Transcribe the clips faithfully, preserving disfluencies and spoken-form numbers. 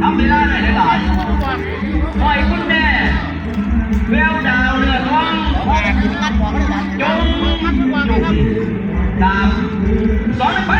ทำเวลาได้หลายๆ ปล่อยคุณแม่ แววดาวเรืองทอง จงอยู่ดี สาม สอง หนึ่ง ไป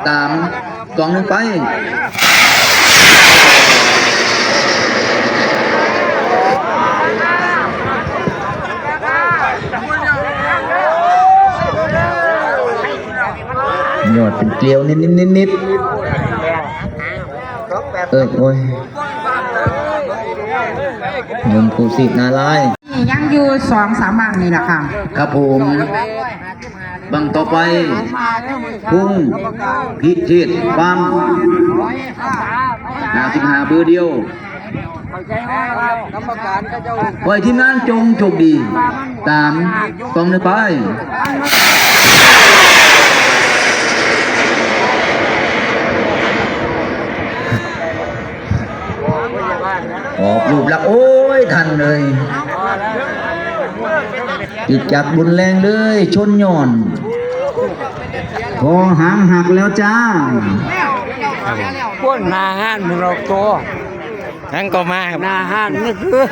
สาม สอง หนึ่ง ไป ยอดเป็นเกลียวนิดๆๆๆ เอ้ย โอ้ย หนุ่มกุสินาลายณ์ ยังอยู่สองสามบั้งนี่แหละค่ะ ครับผม บั้งต่อไป พุ่งพิเทศฟาร์ม ห้าสิบห้า เบอร์เดียว ขอให้ทีมงานจงโชคดี สาม สอง หนึ่ง ไป ออกลูกละ โอ้ย ทันเลย อีกจากบุญแรงเลย ชนย้อน คอหางหักแล้วจ้า ครับผม คนหน้าห้านหมู่เราโต ทั้งก็มาครับ หน้าห้านนี่คือ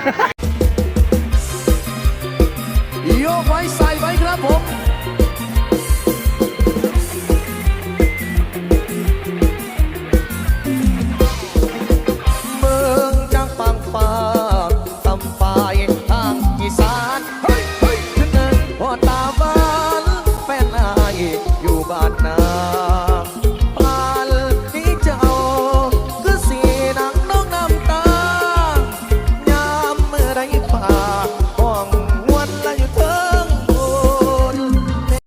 โยกไว้ใส่ไว้ครับผม เบิ่งจังปังฟ้า ตำปายทางอีสาน เฮ้ย เฮ้ย พอตาหวานแฟนอ้ายอยู่บ้านนา ปานนี้เจ้า คือสีหนังน้องน้ำตา ยามเมื่อใดฟ้า